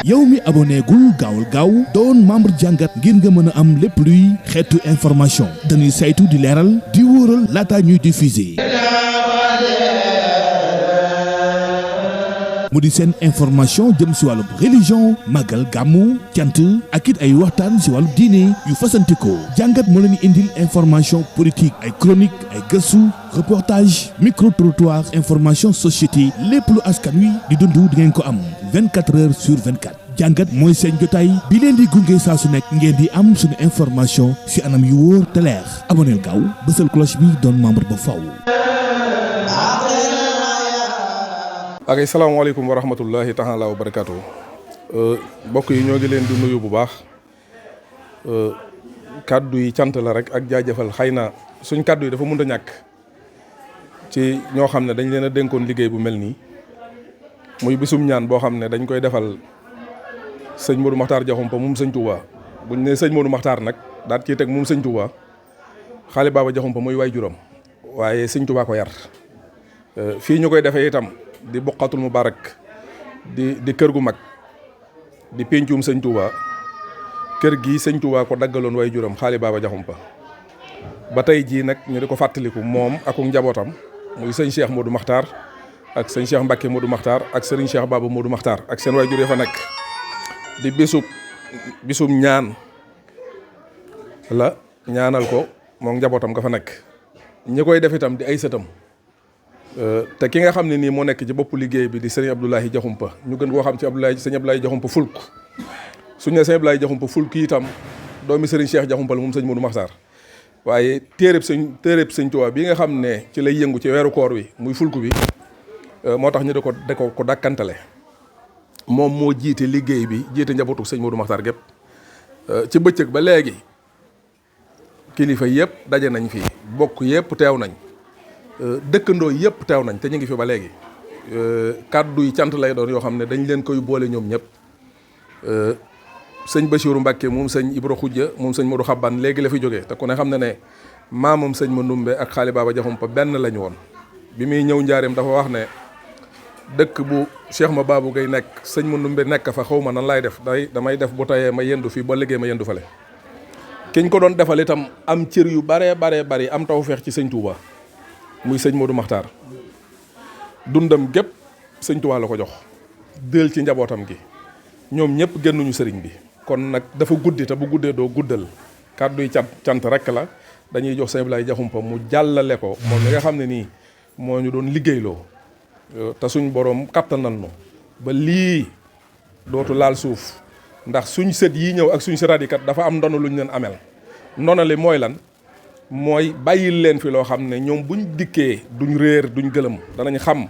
yow mi abonné gul gaawul gaaw doon membre jàngat ngir nga mën a am lépp luy xeetu information dañuy saytu di leeral di wóoral laata ñuy diffuser mu di seen information jëm si wàllu religion màggal gàmmu cant ak it ay waxtaan si wàllu diine yu fasantikoo jàngat moo leen indil information politique ay chronique ay gëstu reportage micro trottoir information société lépp lu askan wi di dund di ngeen ko am 24 heures sur 24 jàngat mooy seen jotaay bi leen di gunge saa su nekk ngeen di am suñu information si anam yu wóor te leer aboneel gaaw bësal cloche bi doon membre ba faw. ak salaamaaleykum wa rahmatullahi taala wa barakaatu mbokk yi ñoo ngi leen di nuyu bu baax kàddu yi cant la rek ak jaajëfal xëy na suñ kàddu yi dafa mënut a ñàkk ci ñoo xam ne dañ leen a dénkoon liggéey bu mel nii muy bisum ñaan boo xam ne dañ koy defal sëñ Modou Makhtar Diakhoumpa moom sëñ Touba buñ ne sëñ Modou Makhtar nag daat ciy teg moom sëñ Touba xaali Baba Diakhoumpa muy waay juróom waaye sëñ Touba ko yar fii ñu koy defee itam di Buqatul Mubarak di kër gu mag di péncum sëñ Touba kër gi sëñ Touba ko daggaloon way juróom xaali Baba Diakhoumpa ba tey jii nag ñu di ko fàttaliku moom ak njabootam muy sëñ Cheikh Modou Makhtar ak sëñ Cheikh Mbacke Modou Makhtar ak sëriñ Cheikh Baba Modou Makhtar ak seen way jur ya fa nekk di bisum ñaan la ñaanal ko moom njabootam nga fa nekk ñi koy def itam di ay sëtam te ki nga xam ne nii moo nekk ci boppu liggéey bi di sëriñ Abdoulaye Diakhoumpa ñu gën koo xam ci sëñ Abdoulaye Diakhoumpa fulk suñu ne sëñ Abdoulaye Diakhoumpa fulk itam doomi sëriñ Cheikh Diakhoumpa la moom sëñ Modou Makhtar waaye téereb sëñ Tuubaa bi nga xam ne ci lay yëngu ci weeru koor wi muy fulk bi moo tax ñu da ko dakkantale moom moo jiite liggéey bi jiite njabootu sëñ Modou Makhtar gépp ci bëccëg ba léegi kilifa yëpp daje nañ fii bokk yëpp teew nañ dëkkandoo yëpp teew nañ te ñu ngi fi ba léegi kàddu yi cant lay doon yoo xam ne dañ leen koy boole ñoom ñëpp sëñ Bassirou Mbacke moom sëñ Ibra Khoudia moom sëñ Modou Xabban léegi la fi jógee te ku ne xam ne ne maamam sëñ Mandoumbe ak xaali Baba Diakhoumpa benn lañu woon bi muy ñëw njaareem dafa wax ne dëkk bu Cheikh ma Babou Gueye nekk sëñ Mandoumbe nekk fa xaw ma nan laay def damay def bu tayee ma yendu fii ba liggéey ma yendu fale kiñ ko doon defal itam am cër yu baree bari am tawfeex ci sëñ Touba muy sëñ Modou Makhtar dundam gépp sëñ Touba la ko jox dël ci njabootam gi ñoom ñëpp génnuñu sëriñ bi kon nag dafa guddi te bu guddee doo guddal kàddu yi cant rek la dañuy jox sëñ Abdoulaye Diakhoumpa mu jàllale ko moom mi nga xam ne nii moo ñu doon liggéeyloo te suñ borom kattanal nu ba lii dootu laal suuf ndax suñ sët yi ñëw ak suñ sëraat yi kat dafa am ndono lu ñu leen amel ndonali mooy lan mooy bàyyil leen fi loo xam ne ñoom buñ dikkee duñ réer duñ gëlëm danañ xam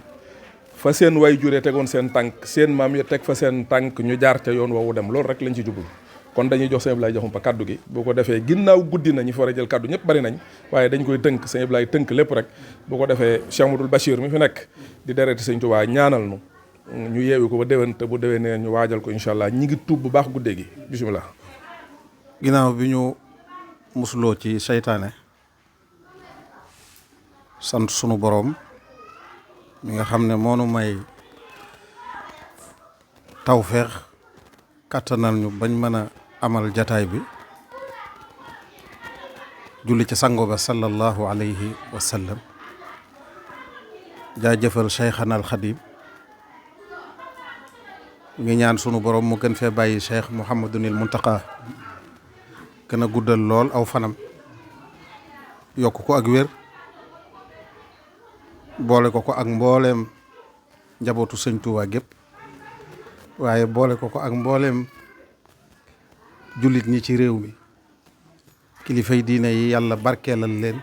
fa seen way juree tegoon seen tànk seen maam ya teg fa seen tànk ñu jaar ca yoon woowu dem loolu rek lañ ci jublu kon dañuy jox sëñ Abdoulaye Diakhoumpa kaddu gi boo ko defee ginnaaw guddi na ñi fa war a jël kaddu ñëpp bari nañ waaye dañ koy tënk sëñ Abdoulaye tënk lépp rek boo ko defee Cheikh Modou Bachir mi fi nekk di dereti sëñ Touba ñaanal nu ñu yeewi ko ba déwén te bu déwénee ñu waajal ko incha allah ñi ngi tuub bu baax guddee gi bisimilah. ginnaaw bi ñu musuloo ci seytaane sant sunu boroom mi nga xam ne moonu may tawfeex kàttanal ñu bañ mën a amal jataay bi julli ci sango ba sallallahu alayhi wa sallam jaajëfal Cheikhana al Khadim ngi ñaan sunu boroom mu gën fee bàyyi Cheikh Mouhamadunil Muntaqa gën a guddal lool aw fanam yokk ko ak wér boole ko ak mbooleem njabootu sëñ Touba gépp waaye boole ko ak mbooleem jullit ñi ci réew mi kilifay diine yi yàlla barkeelal leen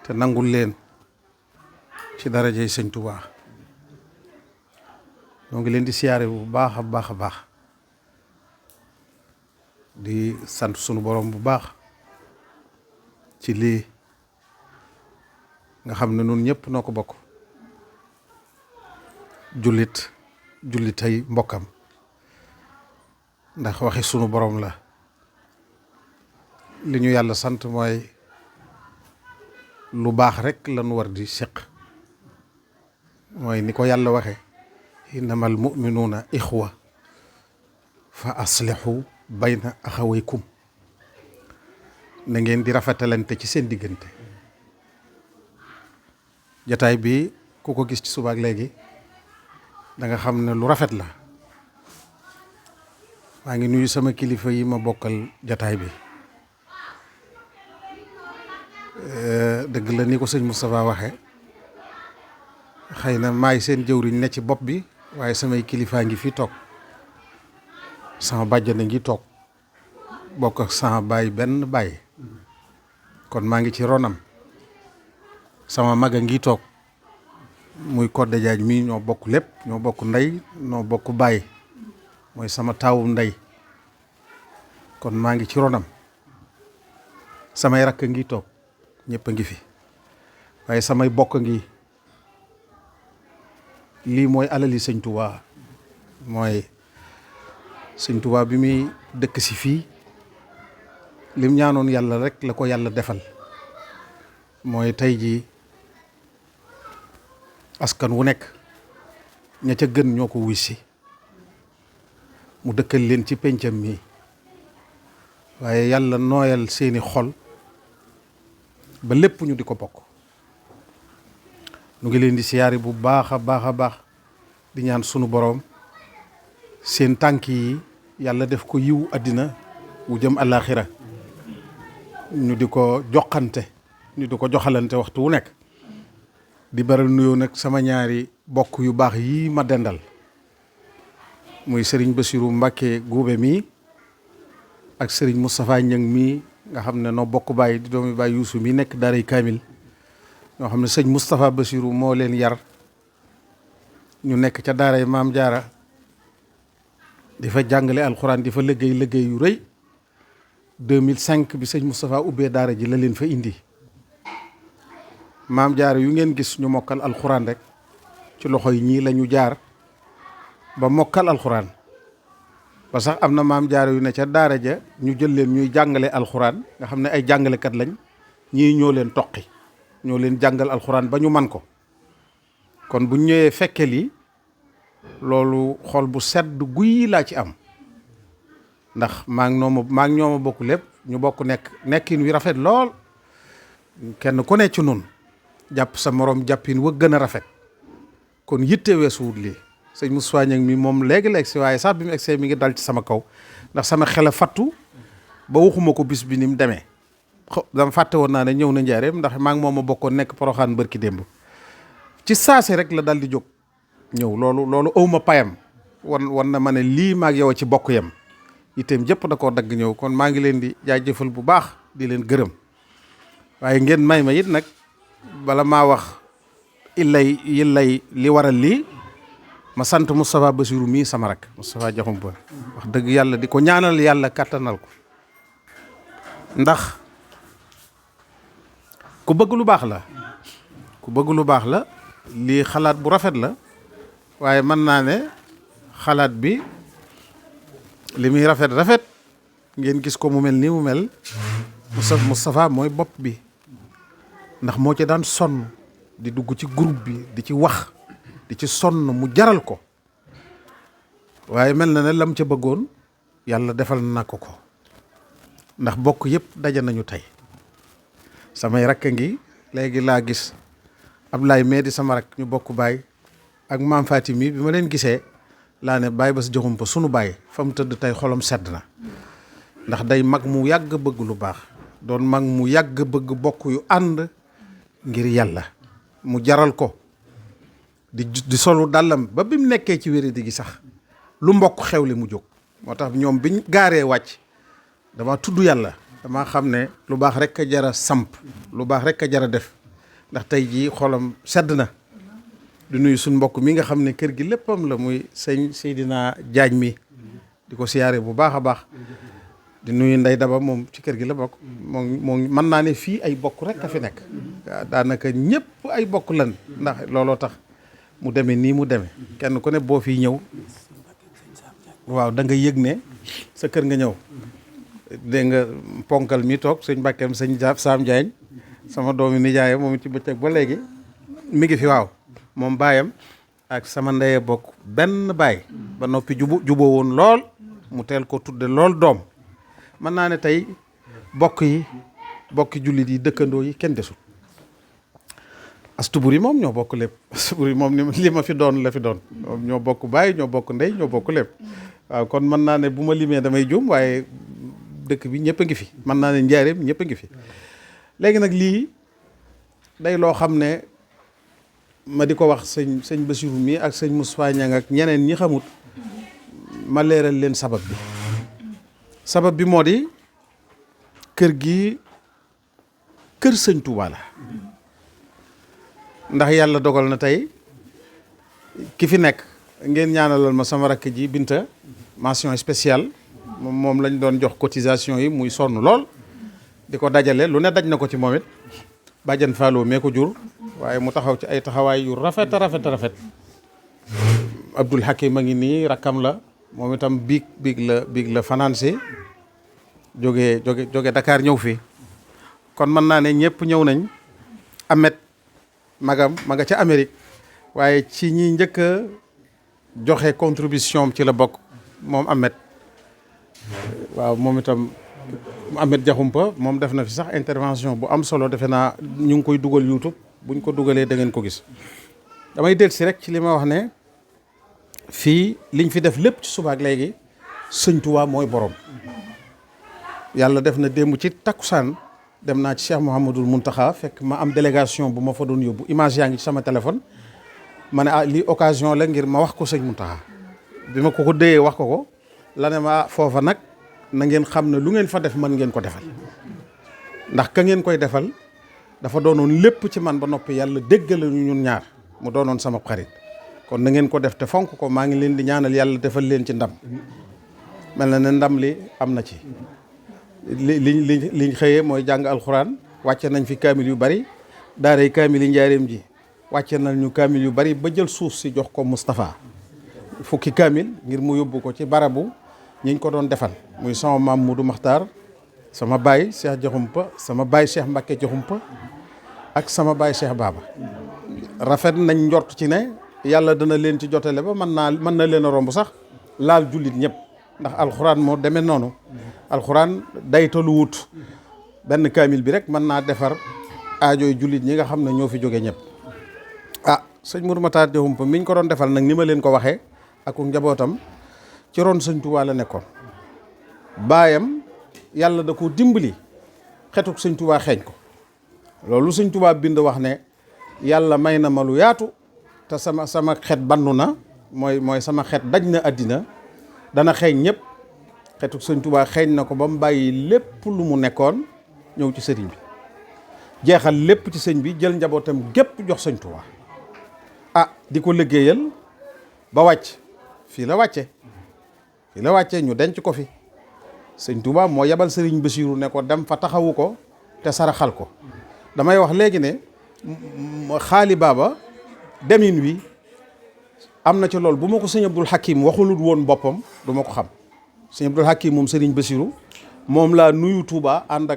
te nangul leen ci darajay sëñ Touba ñoo ngi leen di siyaare bu baax a baax di sant sunu borom bu baax ci lii nga xam ne nun ñëpp noo ko bokk jullitay mbokkam ndax waxi sunu borom la li ñu yàlla sant mooy lu baax rek lañu war di seq mooy ni ko yàlla waxe innamal mu'minuuna ixwa fa aslihu bayna axawaykum na ngeen di rafetalante ci seen diggante. jataay bi ku ko gis ci subaak léegi da nga xam ne lu rafet la. maa ngi nuyu sama kilifa yi ma bokkal jataay bi. dëgg la ni ko sëñ Moustapha waxe xëy na maay seen jëwriñ ne ci bopp bi waaye samay kilifaa ngi fi toog. sama bàjjana ngi toog bokk ak sama baay benn baay kon maa ngi ci ronam. sama mag a ngi toog muy Codé Diagne mii ñoo bokk lépp ñoo bokk ndey ñoo bokk baay mooy sama taawum ndey kon maa ngi ci ronam. samay rakk a ngi toog ñëpp a ngi fi waaye samay bokk a ngi. lii mooy alali sëñ Touba mooy sëñ Touba bi muy dëkk si fii lim ñaanoon yàlla rek la ko yàlla defal mooy tey jii askan wu nekk ña ca gën ñoo ko wuy si mu dëkkal leen ci pencam mi waaye yàlla nooyal seeni xol ba lépp ñu di ko bokk. nu ngi leen di siyaari bu baax a baax a baax di ñaan sunu boroom seen tànk yi yàlla def ko yiw àddina wu jëm àllaaxira ñu di ko joxante ñu di ko joxalante waxtu wu nekk. di baral nuyoo nag sama ñaari bokk yu baax yii ma dendal muy Serigne Bassirou Mbacké Goubé mii ak Serigne Moustapha Niang mii nga xam ne noo bokk baay di doomi baay Youssou mii nekk daaray Kaamil ñoo xam ne sëñ Moustapha Bassirou moo leen yar ñu nekk ca daaray Maam Jaara di fa jàngale alxuraan di fa liggéey yu rëy 2005 bi sëñ Moustapha ubbee daara ji la leen fa indi. Maam Jaara yu ngeen gis ñu mokkal alxuraan rek ci loxo yi ñii la ñu jaar ba mokkal alxuraan ba sax am na Maam Jaara yu ne ca daara ja ñu jël leen ñuy jàngale alxuraan nga xam ne ay jàngalekat lañ ñii ñoo leen toqi ñoo leen jàngal alxuraan ba ñu man ko. kon bu ñëwee fekke lii loolu xol bu sedd guy laa ci am ndax maa ngi ñoo ma bokk lépp ñu bokk nekkin wi rafet lool kenn ku ne ci nun jàpp sa morom jàppin wa gën a rafet kon yitte weesuwut lii. sëñ Moustapha Niang mi moom léegi la egsi waaye sax bi mu egsee mi ngi dal ci sama kaw ndax sama xel a fattu ba waxuma ko bis bi ni mu demee. dama fàtte woon naa ne ñëw na njaareem ndax maa ngi moom a bokkoon nekk Poroxaan bërki démb ci saase rek la dal di jóg ñëw loolu awma payam wan na ma ne lii maag yow a ci bokk yam itam jëpp da koo dagg ñëw kon maa ngi leen di jaajëfal bu baax di leen gërëm waaye ngeen may ma it nag bala maa wax illay li waral lii ma sant Moustapha Bassirou mii sama rak Moustapha Diakhoumpa wax dëgg yàlla di ko ñaanal yàlla kàttanal ko ndax ku bëgg lu baax la lii xalaat bu rafet la waaye mën naa ne xalaat bi li muy rafet ngeen gis ko mu mel nii mu mel Moustapha mooy bopp bi ndax moo ci daan sonn di dugg ci groupe bi di ci wax di ci sonn mu jaral ko waaye mel na ne lam ca bëggoon yàlla defal na ko ndax bokk yëpp daje nañu tey samay rakk ngi léegi laa gis Ablaye mee di sama rakk ñu bokk baay ak maam Fatimi bi ma leen gisee laa ne Baye Bass Diakhoumpa sunu baay fa mu tëdd tey xolam sedd na ndax day mag mu yàgg bëgg lu baax doon mag mu yàgg bëgg bokk yu ànd ngir yàlla mu jaral ko di solu dàllam ba bi mu nekkee ci wéri di gi sax lu mbokk xewle mu jóg moo tax ñoom biñ gaaree wàcc dama tudd yàlla dama xam ne lu baax rek a jara samp lu baax rek a jara def ndax tey jii xolam sedd na di nuyu suñ mbokk mi nga xam ne kër gi léppam la muy sëñ Seydina Jaañ mi di ko siyaare bu baax a baax di nuyu Ndey Daba moom ci kër gi la bokk moom mën naa ne fii ay bokk rek a fi nekk waaw daanaka ñëpp ay bokk lan ndax looloo tax mu demee nii mu demee kenn ku ne boo fii ñëw waaw da nga yëg ne sa kër nga ñëw dégg nga ponkal mi toog sëñ Mbàkkeem sëñ Saam Jaañ sama doomi nijaay moom ci bëccëg ba léegi mi ngi fi waaw moom baayam ak sama ndeye bokk benn baay ba noppi juboo woon lool mu teel ko tudde lool doom mën naa ne tey bokki jullit yi dëkkandoo yi kenn desul. Astuburi moom ñoo bokk lépp Astuburi moom li ma fi doon la fi doon ñoo bokk baay ñoo bokk ndey ñoo bokk lépp waaw kon mën naa ne bu ma limee damay juum waaye dëkk bi ñëpp a ngi fi mën naa ne njaareem ñëpp a ngi fi. léegi nag lii day loo xam ne ma di ko wax sëñ Bassirou mi ak sëñ Moustapha Niang ak ñeneen ñi xamut ma leeral leen sabab bi moo di kër gi kër sëñ Touba la ndax yàlla dogal na tey ki fi nekk ngeen ñaanalal ma sama rakk ji Binta mention spéciale moom lañ doon jox cotisation yi muy sonn lool di ko dajale lu ne daj na ko ci moom it bàjjan Fallou mee ko jur waaye mu taxaw ci ay taxawaay yu rafet Abdoul Hakim a ngi nii rakkam la moom itam biig la financé jóge Dakar ñëw fii kon mën naa ne ñëpp ñëw nañ. Ahmed magam ma nga ca Amérique waaye ci ñi njëkk a joxe contribution ci la bokk moom Ahmed waaw moom itam Ahmed Diakhoumpa moom def na fi sax intervention bu am solo defe naa ñu ngi koy dugal YouTube buñ ko dugalee da ngeen ko gis. damay del si rek ci li ma wax ne fii liñ fi def lépp ci subaak léegi Sëñ Tuubaa mooy borom yàlla def na démb ci takkusaan dem naa ci Cheikh Mouhamadul Mountakha fekk ma am délégation bu ma fa doon yóbbu image yaa ngi ci sama téléphone ma ne lii occasion la ngir ma wax ko sëñ Mountakha bi ma ko déyee wax ko la ne ma foofa nag na ngeen xam ne lu ngeen fa def mën ngeen ko defal ndax ka ngeen koy defal dafa doonoon lépp ci man ba noppi yàlla déggal ñu ñun ñaar mu doonoon sama xarit kon na ngeen ko def te fonk ko maa ngi leen di ñaanal yàlla defal leen ci ndam mel na ne ndam li am na ci liñ xëyee mooy jàng alxuraan wàcce nañ fi kaamil yu bari daaray kaamil yi njaareem ji wàcce nañ ñu kaamil yu bari ba jël suuf si jox ko Moustapha fukki kaamil ngir mu yóbbu ko ci barabu ñiñ ko doon defal muy sama maam Moudou Makhtar sama baay Cheikh Diakhoumpa sama baay Cheikh Mbacké Diakhoumpa ak sama baay Cheikh Baba rafet nañ njort ci ne yàlla dana leen ci jotale ba mën na leen a romb sax laal jullit ñëpp ndax alxuraan moo demee noonu alxuraan daytalu wut benn kaamil bi rek mën naa defar aajooy jullit ñi nga xam ne ñoo fi jóge ñëpp sëñ Moudou Makhtar Diakhoumpa miñ ko doon defal nag ni ma leen ko waxee ak njabootam ci ron sëñ Tuubaa la nekkoon baayam yàlla da ko dimbali xetuk sëñ Tuubaa xeeñ ko loolu sëñ Tuubaa bind wax ne yàlla may na ma lu yaatu te sama xet bannu na mooy sama xet daj na àddina dana xeeñ ñëpp xetuk sëñ Tuubaa xeeñ na ko ba mu bàyyi lépp lu mu nekkoon ñëw ci sëriñ bi jeexal lépp ci sëñ bi jël njabootam gépp jox sëñ Tuubaa di ko liggéeyal ba wàcc fii la wàcce ñu denc ko fi sëñ Tuubaa moo yebal sëriñ Bassirou ne ko dem fa taxawu ko te saraxal ko damay wax léegi ne xaali baaba demin wi am na ci loolu bu ma ko sëñ Abdul Hakim waxulut woon boppam du ma ko xam sëñ Abdul Hakim moom sëriñ Bassirou moom laa nuyu Touba ànd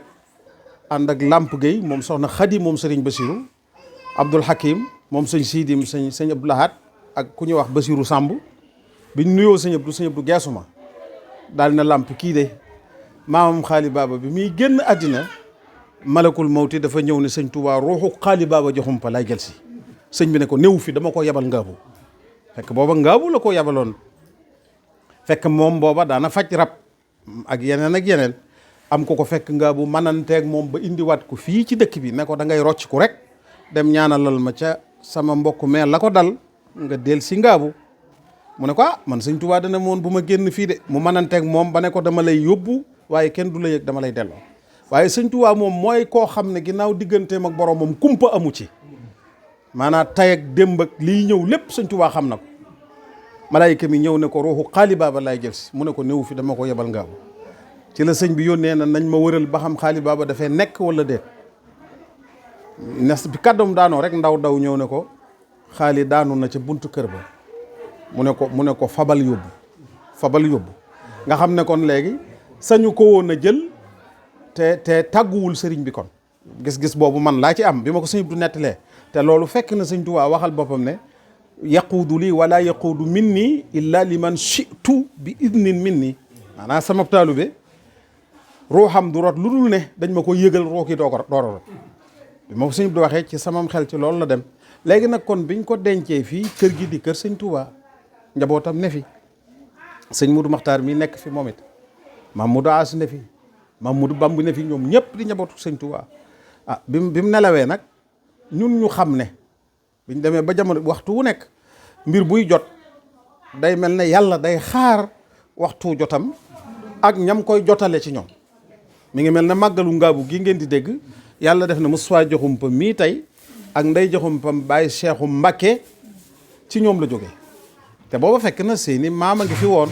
ak Lamp Gueye moom soxna Xadi moom sëriñ Bassirou Abdul Hakim moom sëñ Sidim sëñ Abdou Lahad ak ku ñuy wax Bassirou Samb biñ nuyoo sëñ Abdou geesuma daal na Lamp kii de maamam xaali baaba bi muy génn àddina malakul mawti dafa ñëw ne sëñ Touba ruuxu xaali baaba Diakhoumpa lay jël si sëñ bi ne ko néew fi dama ko yebal ngaabu fekk booba ngaabu la ko yebaloon fekk moom booba daana faj rab ak yeneen am ko fekk ngaabu mananteeg moom ba indiwaat ko fii ci dëkk bi ne ko da ngay rocc ku rek dem ñaanalal ma ca sama mbokk mee la ko dal nga del si ngaabu mu ne ko man sëñ Touba dana moon bu ma génn fii de mu mananteeg moom ba ne ko dama lay yóbbu waaye kenn du la yëg dama lay delloo waaye sëñ Touba moom mooy koo xam ne ginnaaw digganteem ak boromam kumpa amu ci maanaam tay ak démb ak lii ñëw lépp sëñ Touba xam na ko malaayika mi ñëw ne ko ruuxu xaali baaba laay jël si mu ne ko néew fi dama ko yebal ngaabu ci la sëñ bi yónnee na nañ ma wëral ba xam xaali baaba dafay nekk wala déet nes bi kàddoom daanoo rek ndaw ñëw ne ko xaali daanu na ca buntu kër ba mu ne ko fabal yóbbu nga xam ne kon léegi sañu ko woon a jël te tàgguwul sëriñ bi kon gis-gis boobu man laa ci am bi ma ko sëñ du nettalee te loolu fekk na sëñ Tuubaa waxal boppam ne yaquudu lii wala yaquudu minni illa liman shi'tu bi idnin minni maanaam sama taalube ruuxam du rot lu dul ne dañ ma ko yëgal rooki door a rot bi ma ko sëñ bi waxee ci samam xel ci loolu la dem. léegi nag kon biñ ko dencee fii kër gi di kër sëñ Touba njabootam ne fi sëñ Mudu Maxtaar mi nekk fi moom it Mamadou As ne fi Mamadou Bamb ne fi ñoom ñëpp di njabootu sëñ Touba bi mu nelawee nag ñun ñu xam ne biñ demee ba jamono waxtu wu nekk mbir buy jot day mel ne yàlla day xaar waxtu jotam ak ñam koy jotale ci ñoom mi ngi mel ne màggalu ngaabu gi ngeen di dégg yàlla def na Moustapha Diakhoumpa mii tey ak Ndey Diakhoumpa Baye Cheikhou Mbacké ci ñoom la jógee te booba fekk na seeni maam a ngi fi woon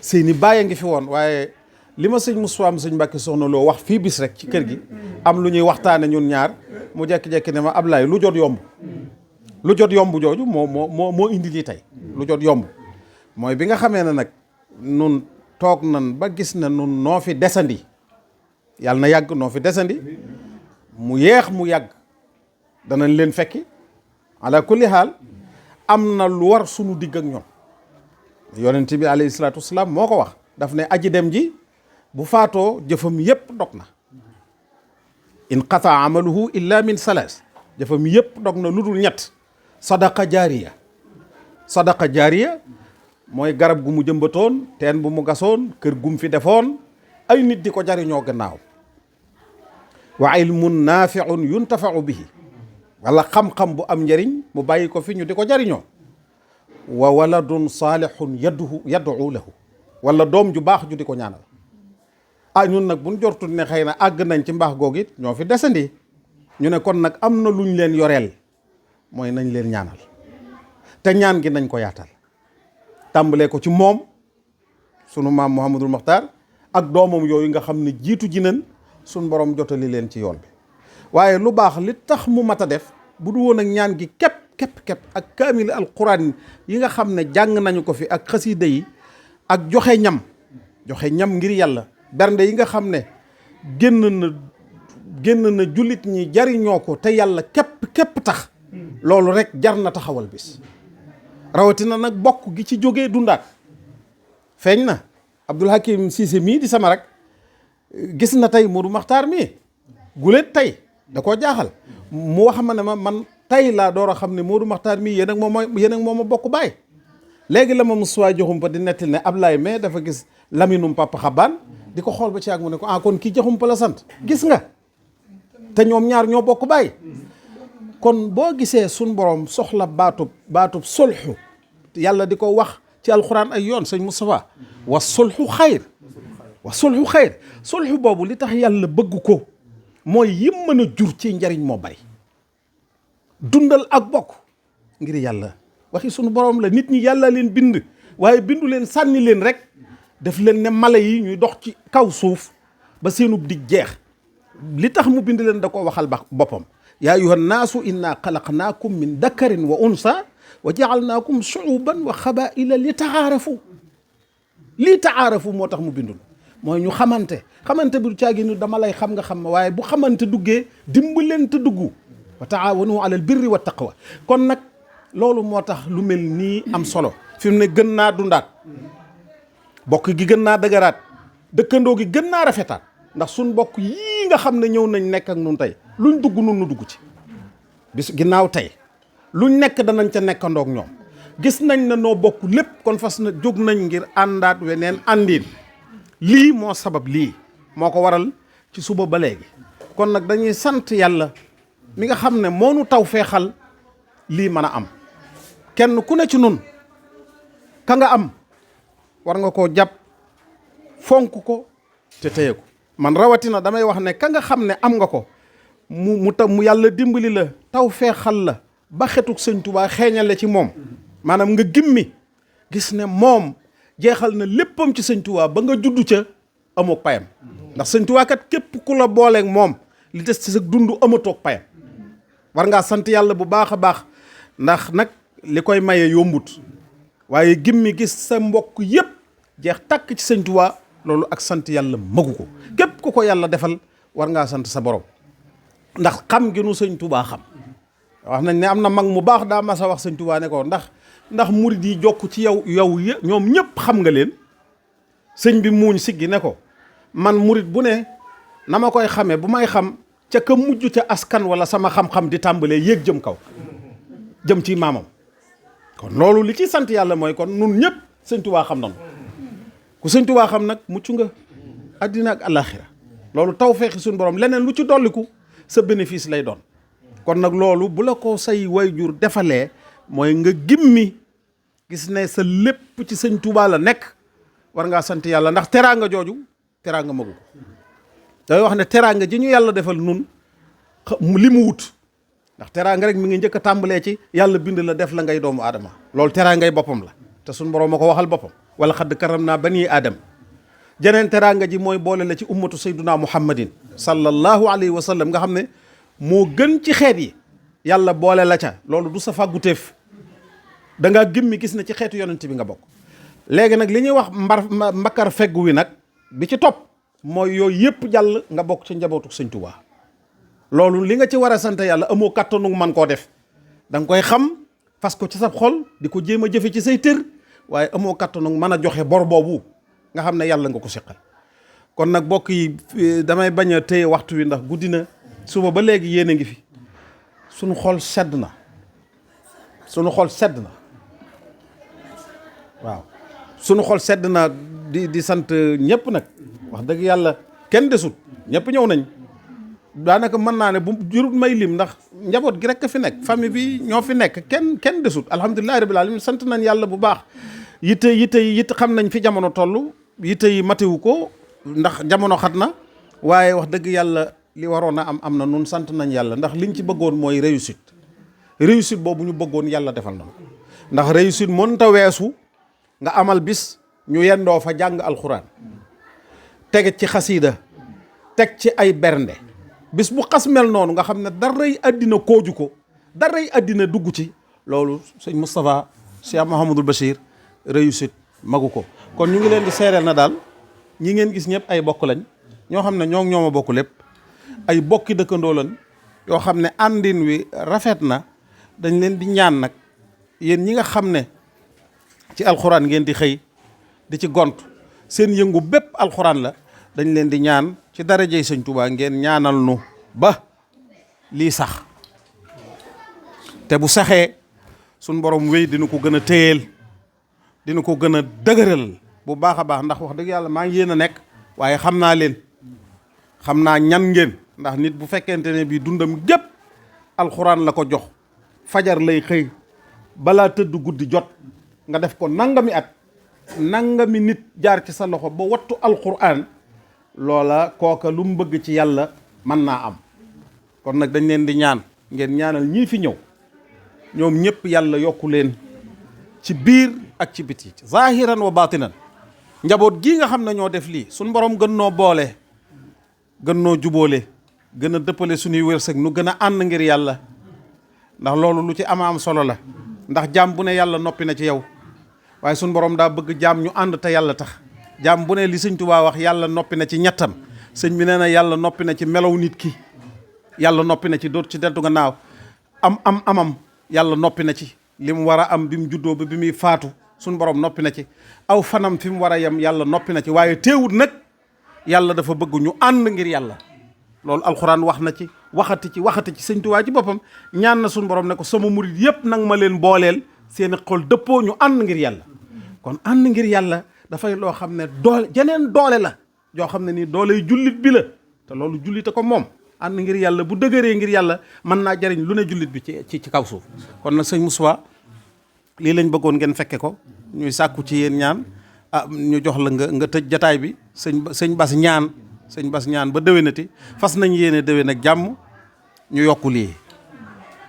seeni baay a ngi fi woon waaye li ma sëñ Moustapha am sëñ Mbacké soxna loo wax fii bis rek ci kër gi am lu ñuy waxtaane ñun ñaar mu jekki-jekki ne ma Ablaye lu jot yomb lu jot yomb jooju moo indi lii tey lu jot yomb mooy bi nga xamee ne nag nun toog nan ba gis na nun noo fi desandi yàlla na yàgg noo fi desandi mu yeex mu yàgg danañ leen fekki ala kulli xaal am na lu war sunu digg ak ñoom yonent bi alayhi salaatu wasalaam moo ko wax daf ne aji dem ji bu faatoo jëfam yépp dog na in qata amaluhu illa min salaas jëfam yépp dog na lu dul ñett sadaqa jaariya mooy garab gu mu jëmbatoon teen bu mu gasoon kër gum fi defoon ay nit di ko jariñoo gannaaw wa ilmun naafiun yuntafau bihi wala xam-xam bu am njëriñ mu bàyyi ko fi ñu di ko jariñoo wa waladun saalihun yad'u lahu wala doom ju baax ju di ko ñaanal ñun nag buñ jortul ne xëy na àgg nañ ci mbaax googu it ñoo fi desandi ñu ne kon nag am na luñ leen yoreel mooy nañ leen ñaanal te ñaan gi nañ ko yaatal tàmbalee ko ci moom sunu maam Mouhamadul Mokhtar ak doomam yooyu nga xam ne jiitu ji nañ suñ borom jotali leen ci yoon bi waaye lu baax li tax mu mat a def bu du woon ak ñaan gi képp ak kaamil alquran yi nga xam ne jàng nañu ko fi ak xasida yi ak joxe ñam ngir yàlla bernde yi nga xam ne génn na jullit ñi jariñoo ko te yàlla képp tax loolu rek jar na taxawal bis rawatina nag bokk gi ci jógee dundaat feeñ na Abdoul Hakim Cissé mii di sama rek gis na tey Modou Makhtar mii guléet tey da koo jaaxal mu wax ma ne man tey laa door a xam ne Modou Makhtar mii yéen ak moom ma bokk baay léegi la ma Moustapha Diakhoumpa di nettali ne Ablaye mais dafa gis laminum papa xabaan di ko xool ba ci ak mu ne ko kon kii Diakhoumpa la sant gis nga te ñoom ñaar ñoo bokk baay kon boo gisee suñ borom soxla baatub sulxu yàlla di ko wax ci alxuraan ay yoon sëñ Moustapha wa sulxu xayr sulxu boobu li tax yàlla bëgg ko mooy yim mën a jur ci njariñ moo bari dundal ak bokk ngir yàlla waxi sunu borom la nit ñi yàlla leen bind waaye bindu leen sànni leen rek def leen ne mala yi ñuy dox ci kaw suuf ba seenub dig jeex li tax mu bind leen da ko waxal boppam yaa ayyuhan naasu inna xalaqnaakum min dakarin wa unsa wa jaalnaakum shuuban wa xabaila li taxaarafu moo tax mu bindul mooy ñu xamante bu caagi ni dama lay xam nga xam ma waaye bu xamante duggee dimbalante dugg wa taawanu alal birri wa taqwa kon nag loolu moo tax lu mel nii am solo fi mu ne gën naa dundaat bokk gi gën naa dëgëraat dëkkandoo gi gën naa rafetaat ndax suñ bokk yii nga xam ne ñëw nañ nekk ak nun tey luñ dugg nun nu dugg ci bis ginnaaw tey luñ nekk danañ ca nekkandoog ñoom gis nañ ne noo bokk lépp kon fas na jóg nañ ngir àndaat weneen àndiin lii moo sabab lii moo ko waral ci suba ba léegi kon nag dañuy sant yàlla mi nga xam ne moo nu taw feexal lii mën a am kenn ku ne ci nun ka nga am war nga koo jàpp fonk ko te téye ko man rawatina damay wax ne ka nga xam ne am nga ko mu yàlla dimbali la taw feexal la ba xetuk sëñ Tuubaa xeeñale ci moom maanaam nga gimmi gis ne moom jeexal na léppam ci sëñ Tuubaa ba nga juddu ca amook payam ndax sëñ Tuubaa kat képp ku la booleeg moom li des ci sa dund amatoog payam war ngaa sant yàlla bu baax a baax ndax nag li koy maye yombut waaye gimmi gis sa mbokk yépp jeex tàkk ci sëñ Tuubaa loolu ak sant yàlla magu ko képp ku ko yàlla defal war ngaa sant sa borom ndax xam gi nu sëñ Tuubaa xam wax nañ ne am na mag mu baax daa mas a wax sëñ Tuubaa ne ko ndax murid yi jokk ci yow ñoom ñëpp xam nga leen sëñ bi muuñ siggi ne ko man murit bu ne na ma koy xamee bu may xam ca ka mujj ca askan wala sama xam-xam di tàmbalee yéeg jëm kaw jëm ci maamam. kon loolu li ci sant yàlla mooy kon nun ñëpp sëñ Tuubaa xam nañu ku sëñ Tuubaa xam nag mucc nga àddina ak àllaaxira loolu taw feexi suñu borom leneen lu ci dolliku sa bénéfice lay doon. kon nag loolu bu la ko say wayjur defalee mooy nga gimmi gis ne sa lépp ci sëñ Tuubaa la nekk war ngaa sant yàlla ndax teraanga jooju teraanga magu ko. day wax ne teraanga ji ñu yàlla defal nun li mu wut ndax teraanga rek mi ngi njëkk a tàmbalee ci yàlla bind la def la ngay doomu aadama loolu teraangay boppam la te suñ borom ma ko waxal boppam wala xadd karam naa bani aadam. jeneen teraanga ji mooy boole la ci ummatu sayduna muhammadin sallallahu alayhi wa sallam nga xam ne moo gën ci xeet yi yàlla boole la ca loolu du sa fàgguteef da ngaa gimmi gis ne ci xeetu yonent bi nga bokk. léegi nag li ñuy wax mbakkar feggu wi nag bi ci topp mooy yooyu yëpp jàll nga bokk ci njabootu sëñ Tuubaa loolu li nga ci war a sant yàlla amoo kattanu man koo def da nga koy xam fas ko ci sa xol di ko jéem a jëfe ci say tër waaye amoo kattanu mën a joxe bor boobu nga xam ne yàlla nga ko seqal. kon nag bokk yi damay bañ a téye waxtu wi ndax guddi na suba ba léegi yéen a ngi fi sunu xol sedd na sunu xol sedd na waaw sunu xol sedd na di sant ñëpp nag wax dëgg yàlla kenn desut ñëpp ñëw nañ daanaka mën naa ne bu jurut may lim ndax njaboot gi rek a fi nekk famille bi ñoo fi nekk kenn desut alhamdulilahi rabbil alamin sant nañ yàlla bu baax. yitte xam nañ fi jamono toll yitte yi matewu ko ndax jamono xat na waaye wax dëgg yàlla li waroon a am na nun sant nañ yàlla ndax liñ ci bëggoon mooy réussite boobu ñu bëggoon yàlla defal na ndax réussite mënta weesu nga amal bis ñu yendoo fa jàng alxuraan teg ci xasiida teg ci ay bernde bis bu xas mel noonu nga xam ne daray àddina kooju ko daray àddina dugg ci loolu sëñ Moustapha Cheikh Mouhamadul Bachir réussite magu ko. kon ñu ngi leen di seereel na daal ñi ngeen gis ñëpp ay bokk lañ ñoo xam ne ñoo ma bokk lépp ay bokki dëkkandoo lañ yoo xam ne àndin wi rafet na dañ leen di ñaan nag yéen ñi nga xam ne ci alxuraan ngeen di xëy di ci gont seen yëngu bépp alxuraan la dañ leen di ñaan ci darajey sëñ Tuubaa ngeen ñaanal nu ba lii sax te bu saxee suñ borom wéy dina ko gën a téyeel dina ko gën a dëgëral bu baax a baax ndax wax dëgg yàlla maa ngi yéen a nekk waaye xam naa leen xam naa ñan ngeen ndax nit bu fekkente ne bii dundam gépp alxuraan la ko jox fajar lay xëy balaa tëdd guddi jot nga def ko nangami at nangami nit jaar ci sa loxo ba wattu alxuraan loola kooka lu mu bëgg ci yàlla mën naa am. kon nag dañ leen di ñaan ngeen ñaanal ñii fi ñëw ñoom ñëpp yàlla yokku leen ci biir ak ci biti zahiran wa batinan njaboot gii nga xam ne ñoo def lii suñ borom gën noo boole gën noo jubóole gën a dëppale suñuy wërsëg nu gën a ànd ngir yàlla ndax loolu lu ci am solo la ndax jaam bu ne yàlla noppi na ci yow waaye suñ borom daa bëgg jaam ñu ànd te yàlla tax jaam bu ne li sëñ Tuubaa wax yàlla noppi na ci ñettam sëñ bi nee na yàlla noppi na ci melaw nit ki yàlla noppi na ci doot ci deltu gannaaw amam yàlla noppi na ci li mu war a am bi mu juddoo ba bi muy faatu suñ borom noppi na ci aw fanam fi mu war a yem yàlla noppi na ci waaye teewut nag yàlla dafa bëgg ñu ànd ngir yàlla loolu alxuraan wax na ci waxati ci sëñ Tuubaa ci boppam ñaan na suñ borom ne ko sama murit yëpp nag ma leen booleel seeni xol dëppoo ñu ànd ngir yàlla kon ànd ngir yàlla dafay loo xam ne doole jeneen doole la joo xam ne nii dooley jullit bi la te loolu jullite ko moom ànd ngir yàlla bu dëgëree ngir yàlla mën naa jariñ lu ne jullit bi ci kaw suuf kon nag sëñ Moussa lii lañ bëggoon ngeen fekke ko ñuy sàkku ci yéen ñaan ñu jox la nga tëj jataay bi sëñ Bas ñaan ba déwénati fas nañ yéene déwén ak jàmm ñu yokku lii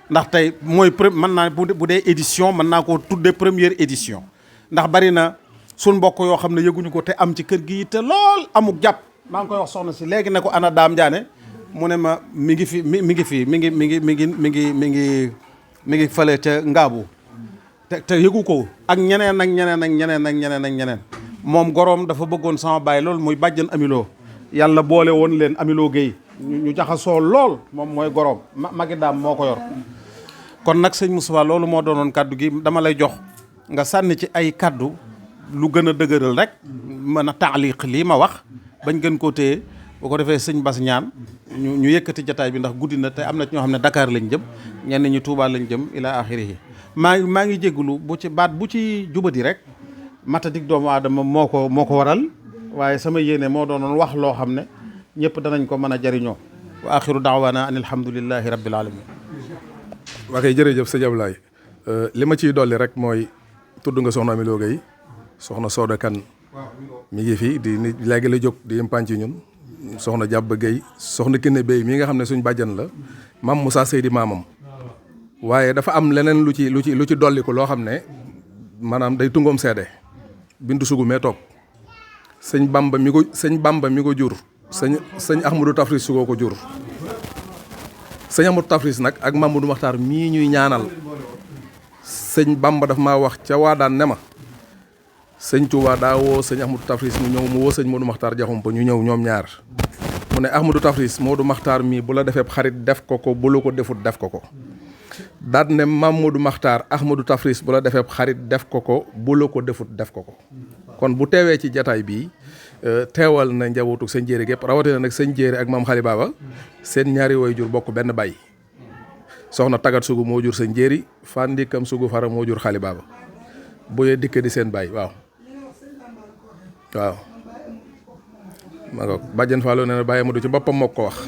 ndax tey mooy mën naa bu dee édition mën naa koo tuddee première édition ndax bari na suñ mbokk yoo xam ne yëguñu ko te am ci kër gi te lool amuk jàpp maa ngi koy wax soxna si léegi ne ko ana daam jaane mu ne ma mi ngi fële ca ngaabu te yëgu ko ak ñeneen moom goroom dafa bëggoon sama baay loolu muy bàjjan amiloo yàlla boole woon leen amiloo Guèye ñu jaxasoo lool moom mooy goroom magi daam moo ko yor kon nag sëñ Moustapha loolu moo doonoon kaddu gi dama lay jox nga sànni ci ay kaddu lu gën a dëgëral rek mën a taaliq lii ma wax bañ gën koo téye bu ko defee sëñ Bass ñaan ñu yëkkati jataay bi ndax guddi na te am na ñoo xam ne Dakar lañ jëm ñenn ñi Touba lañ jëm ila axirihi maa ngi jégalu bu ci baat bu ci jubati rek matadik doomu aadama moo ko waral waaye sama yéene moo doonoon wax loo xam ne ñëpp danañ ko mën a jariñoo wa axiru daawaana an alhamdulillahi rabbil alamin waa kay jërëjëf sëñ Ablaye li ma ciy dolli rek mooy tudd nga soxna Amy Lo Gueye soxna Soda Kane mi ngi fi di nit léegi la jóg di impaan ci ñun soxna Jàbb Gueye soxna Kiné Bey mi nga xam ne suñ bàjjan la mam Moussa Seydi maamam waaye dafa am leneen lu ci dolli ko loo xam ne maanaam day tungoom seede bindu sugu mee toog sëñ Bamba mi ko jur sëñ Ahmadou Tafris sugoo ko jur sëñ Ahmadou Tafris nag ak Mamadou Makhtar mii ñuy ñaanal sëñ Bamba daf maa wax ca waa daan ne ma sëñ Touba daa woo sëñ Ahmadou Tafris mu ñëw mu woo sëñ Modou Makhtar Diakhoumpa ñu ñëw ñoom ñaar mu ne Ahmadou Tafris Modou Makhtar mii bu la defee xarit def ko ko bu la ko defut def ko ko daat ne Mamadou Makhtar Ahmadou Tafris bu la defee xarit def ko ko bu la ko defut def ko ko kon bu teewee ci jataay bii teewal na njabootu sëñ Jéeri gépp rawatina nag sëñ Jéeri ak maam Xali Baaba seen ñaari way jur bokk benn baay soxna tagat sugu moo jur sëñ Jéeri fan ndikkam sugu fara moo jur Xali Baaba buyee dikk di seen baay waaw ma nga bàjjen Fallou nee na bàyyi ma du ci boppam moo ko wax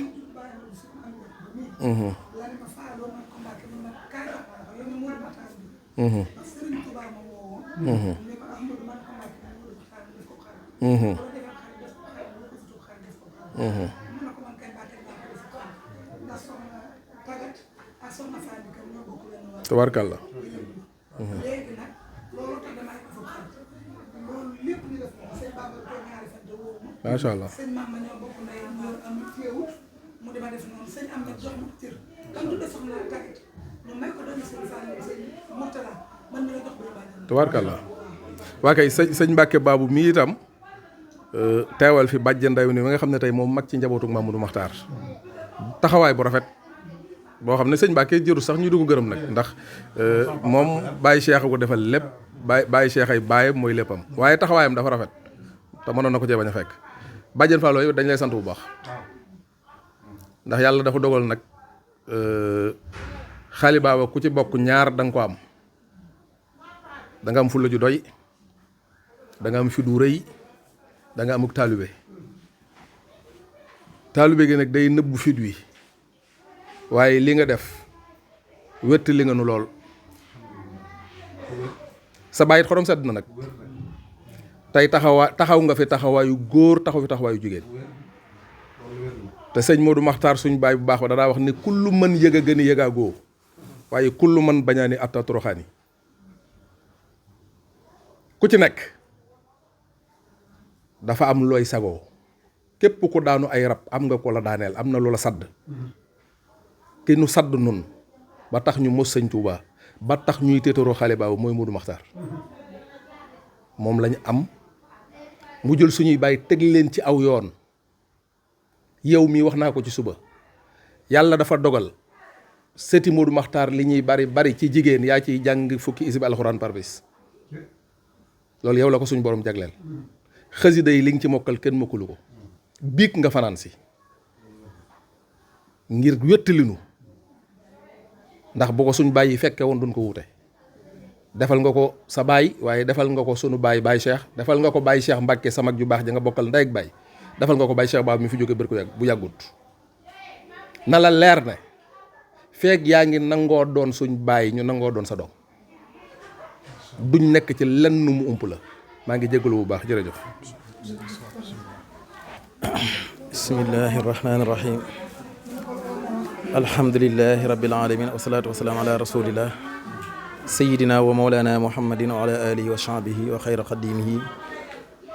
tabarkalla macha allah tabarkalla waa kay sëñ Mbàkke Baabu mi itam teewal fi bàjjen ndaw ni ma nga xam ne tey moom mag ci njabootu Mamadou Makhtar taxawaay bu rafet boo xam ne sëñ Mbàkke jëru sax ñu dugg gërëm nag ndax moom Baye Cheikh ko defal lépp Baye Cheikh ay baayam mooy léppam waaye taxawaayam dafa rafet te mënoon na ko cee bañ a fekk bàjjen Fallou yow dañ lay sant bu baax ndax yàlla dafa dogal nag Xali Baaba ku ci bokk ñaar da nga ko am da nga am fulla ju doy da nga am fi du rëy da nga amuk taalibe gi nag day nëbbu fit wi waaye li nga def wett li nga nu lool sa bàyyit xorom sedd na nag tey taxaw nga fi taxawaayu góor taxaw fi taxawaayu jigéen te sëñ Modou Makhtar suñ baay bu baax ba danaa wax ne kullu mën yëg a gën a yëgaa góo waaye kullu mën bañaani atta toroxaani ku ci nekk dafa am looy sagoo képp ku daanu ay rab am nga ko la daaneel am na loola sadd ki nu sadd nun ba tax ñu mos sëñ Touba ba tax ñuy téetaroo Xali Baaba mooy Modou Makhtar moom lañu am mu jël suñuy bàyyi teg leen ci aw yoon yow mii wax naa ko ci suba yàlla dafa dogal sëti Modou Makhtar li ñuy bari ci jigéen yaa ciy jàng fukki isib alxuraan par bis loolu yow la ko suñ borom jagleel xasida yi li nga ci mokkal kenn mokkulu ko biig nga fanaan si ngir wettalinu ndax bu ko suñ bàyyi fekke woon duñ ko wute defal nga ko sa baay waaye defal nga ko sunu baay Cheikh defal nga ko baay Cheikh Mbacke sa mag ju baax ja nga bokkal ndey ak baay defal nga ko baay Cheikh Baaba mi fi jóge bër ko bu yàggut na la leer ne feeg yaa ngi nangoo doon suñ baay ñu nangoo doon sa doom duñ nekk ci lenn mu ump la maa ngi jégalu bu baax jërëjëf. bismillahi rahmaani rahim alhamdulilahi rabbil alamin wasalaatu wasalaamu ala rasulillah sayidina wa mawlana muhammadin wa ala alihi wa sahbihi wa xayra xadimihi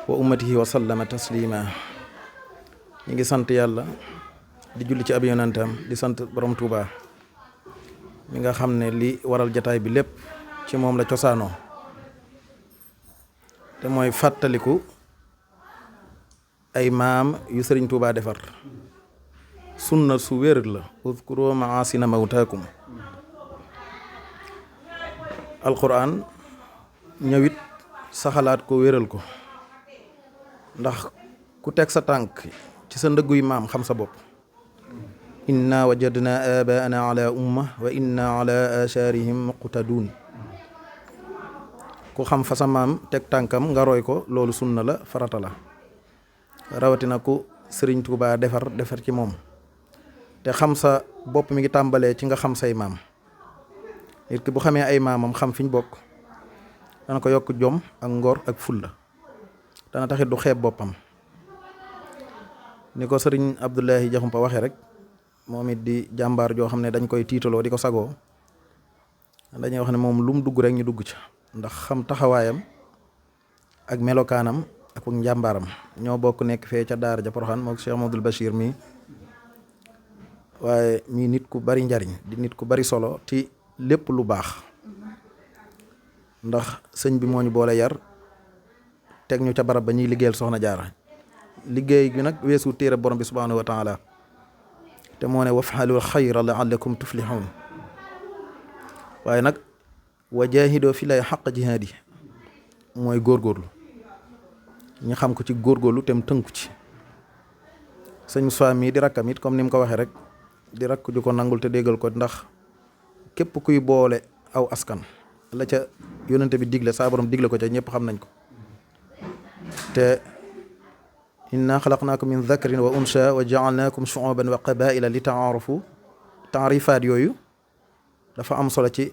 wa ummatihi wa sallama taslima ñi ngi sant yàlla di julli ci ab yonentam di sant borom Touba mi nga xam ne li waral jataay bi lépp ci moom la cosaanoo te mooy fàttaliku ay maam yu sëriñ Touba defar sunna su wér la uzkuru maasina mawtaakum alquran ñëwit saxalaat ko wéral ko ndax ku teg sa tànk ci sa ndëgguy maam xam sa bopp. inna wajadna abaana ala umma wa inna ala atharihim muqtadun. ku xam fa sa maam teg tànkam nga roy ko loolu sunna la farata la rawatina ku Sëriñ Tuubaa defar ci moom te xam sa bopp mi ngi tàmbalee ci nga xam say maam. nit ki bu xamee ay maamam xam fi ñu bokk dana ko yokk jom ak ngor ak fulla dana taxit du xeeb boppam ni ko sëriñ Abdullahi Jaxumpa waxee rek moom it di jàmbaar joo xam ne dañ koy tiitaloo di ko sagoo dañuy wax ne moom lu mu dugg rek ñu dugg ca ndax xam taxawaayam ak melokaanam ak njàmbaaram. ñoo bokk nekk fee ca daara ja Poroxaan mook Cheikh Amadou Bachir mii waaye mii nit ku bari njariñ di nit ku bari solo ci lépp lu baax ndax sëñ bi moo ñu boole yar teg ñu ca barab ba ñuy liggéeyal soxna jaara liggéey bi nag weesu téere borom bi subhanahu wa taala te moo ne waf'alul xayra la'allakum tuflihun waaye nag wa jaahidoo fi lay xaq jihaadi mooy góorgóorlu ñu xam ko ci góorgóorlu te mu tënku ci. sëñ Moussa mii di rakkam it comme ni mu ko waxee rek di rakk ju ko nangul te déggal ko ndax képp kuy boole aw askan la ca yónnante bi digle saa borom digle ko ca ñëpp xam nañ ko te inna xalaqnaakum min dhakarin wa unsa wa jaalnaakum shu'uban wa qabaila li taarafu taarifaat yooyu dafa am solo ci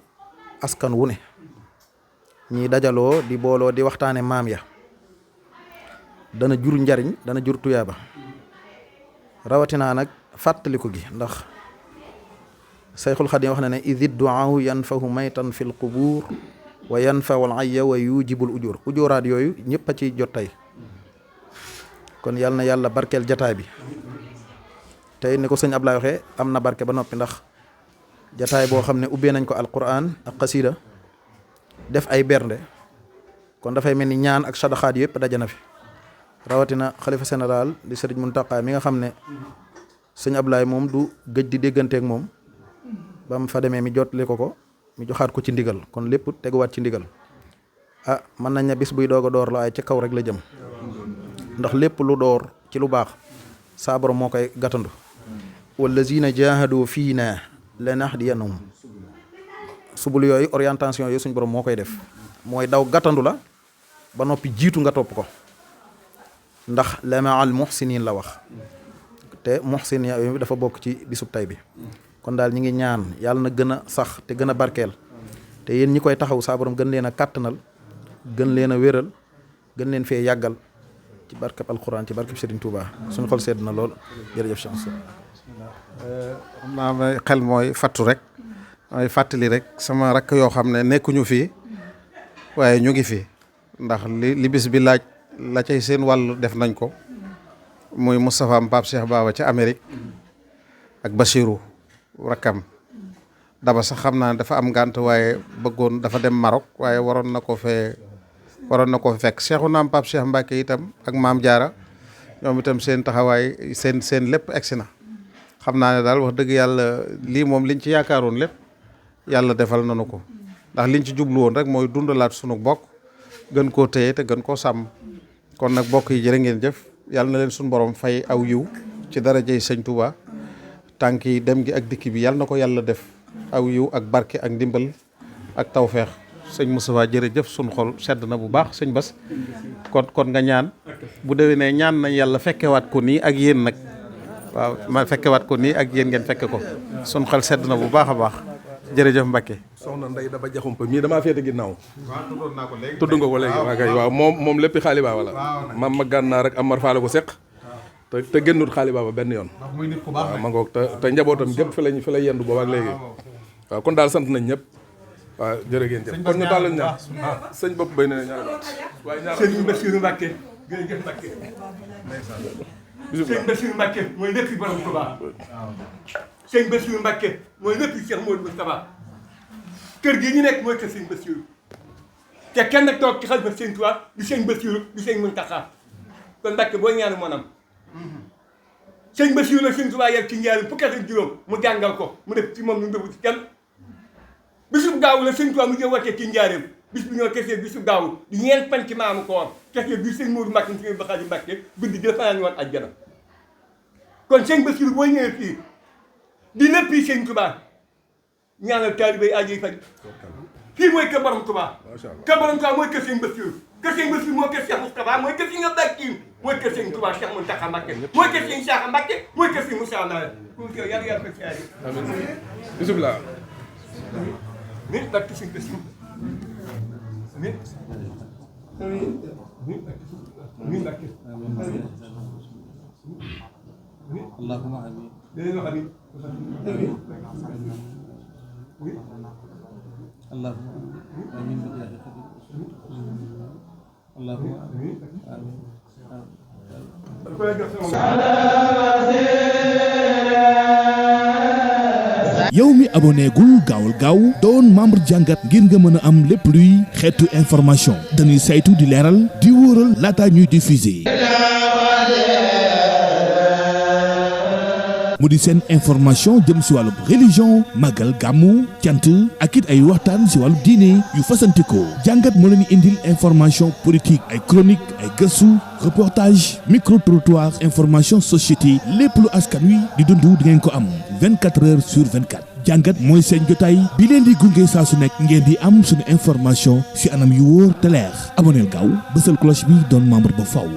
askan wu ne ñi dajaloo di booloo di waxtaane maam ya dana jur njariñ dana jur tuyaaba rawatinaa nag fàttaliku gi ndax Sayxul Xadiim wax na ne idi duaahu yanfahu maytan fi l qubuur wa yanfahu al ayya wa yujibul ujur ujuraat yooyu ñëpp a ciy jot tey kon yàlla na yàlla barkeel jataay bi tey ni ko sëñ Ablaye waxee am na barke ba noppi ndax jataay boo xam ne ubbee nañ ko alquran ak xasida def ay bernde kon dafay mel ni ñaan ak sadaxaat yëpp daje na fi rawatina xalifa général di sëriñ Muntaqa mi nga xam ne sëñ Ablaye moom du gëj di dégganteeg moom ba mu fa demee mi jotli ko mi joxaat ko ci ndigal kon lépp teguwaat ci ndigal mën nañ ne bis buy doog a door la ay ca kaw rek la jëm ndax lépp lu door ci lu baax saa borom moo koy gàttandu wallazina jahadu fiina lanahdiyannahum subul yooyu orientation yooyu suñ borom moo koy def mooy daw gàttandu la ba noppi jiitu nga topp ko ndax la ma'al muhsinin la wax te muhsin yooyu dafa bokk ci bisub tay bi kon daal ñi ngi ñaan yàlla na gën a sax te gën a barkeel te yéen ñi koy taxaw saa borom gën leen a kàttanal gën leen a wéral gën leen fee yàggal ci barkab alquran ci barkab Serigne Touba suñu xol sedd na lool jërëjëf Cheikh Moussa. xam naa xel mooy fattu rek mooy fàttali rek sama rakk yoo xam ne nekkuñu fii waaye ñu ngi fi ndax li bis bi laaj la cay seen wàll def nañ ko muy Moustapha Pape Cheikh Baba ca Amérique ak Bachirou rakkam daba sax xam naa dafa am ngànt waaye bëggoon dafa dem Maroc waaye waroon na ko fekk Cheikhu naam Pape Cheikh Mbacke itam ak Maam Jaara ñoom itam seen taxawaay seen lépp egsi na xam naa ne daal wax dëgg yàlla lii moom liñ ci yaakaaroon lépp yàlla defal nanu ko ndax liñ ci jublu woon rek mooy dundalaat sunu bokk gën koo téye te gën koo sàmm kon nag bokk yi jërë ngeen jëf yàlla na leen suñu borom fay aw yiw ci darajey sëñ Touba tànk yi dem gi ak dikk bi yàlla na ko yàlla def aw yiw ak barke ak ndimbal ak tawfeex sëñ Moustapha jërëjëf suñu xol sedd na bu baax sëñ Bas kon nga ñaan bu déwénee ñaan nañ yàlla fekkewaat ko nii ak yéen nag waaw ma fekkewaat ko nii ak yéen ngeen fekke ko suñu xol sedd na bu baax a baax jërëjëf Mbacke. soxna Ndeye Daba Jaxumpa mii damaa féete ginnaaw. waaw tuddoon naa ko léegi. tudd nga ko léegi waaw kay waaw moom léppi xaali baaba la. maam ma gànnaar rek Amar Faala ko seq. te génnut xaali baaba benn yoon. muy nit ku baax waaw ma ngoog te njabootam gépp fi la yendu boobaak léegi. waaw kon daal sant nañ ñëpp. waaw jërë ngeen jëf kon ñu daal lañ ñaan sëñ bopp bay ne ñaari baat. waaye ñaar sëñ Bassirou Mbacke jërëjëf Mbacke. sëñ Bassirou Mbacke mooy lépp borom Touba. sëñ Bassirou Mbacke mooy lépp Cheikh Modou Moustapha kër gi ñu nekk mooy kër sëñ Bassirou te kenn toog ci xalifa sëñ Touba di sëñ Bassirou di sëñ Mountakha kon Mbacke boo ñaanu monam sëñ Bassirou la sëñ Touba yar ci njaarim fukki at ak juróom mu jàngal ko mu def ci moom lu mu defu ci kenn bisub gaaw la sëñ Touba mu jë wàccee ci njaarim bis bi ñoo kesee bisu gaaw di ñeent fan ci maamu koor kesee bi sëñ Modou Mbacke sëñ Bakhaji Mbacke guddi gi fanaan woon àjjana kon sëñ Bassirou boo ñëwee fii di lépp yi sëñ Touba ñaanal taalibe yi aji faj fii mooy kër borom Touba kër borom Touba mooy kër sëñ Bassirou mooy kër Cheikh Moustapha mooy kër sëñ Abdakim mooy kër sëñ Touba Cheikh Mountakha Mbacke mooy kër sëñ Cheikh Mbacke mooy kër sëñ Moussa Nawel pour que yàlla ko ci ay amiin bisimilah nit barke sëñ Bassirou nit nit barke allahumma amin dinañ wax amiin allahumma amin bi jaahi xadim allahumma amin amin yow mi abonné gul gaawal gaaw doon membre jàngat ngir nga mën a am lépp luy xeetu information dañuy saytu di leeral di wóoral laata ñuy diffuser mu di seen information jëm si wàllu religion màggal gàmmu cant ak it ay waxtaan si wàllu diine yu fasantikoo jàngat moo leen di indil information politique ay chronique ay gëstu reportage micro trottoir information société lépp lu askan wi di dund di ngeen ko am 24 heures sur 24 jàngat mooy seen jotaay bi leen di gunge saa su nekk ngeen di am suñu information si anam yu wóor te leer aboneel gaaw bësal cloche bi doon membre ba faw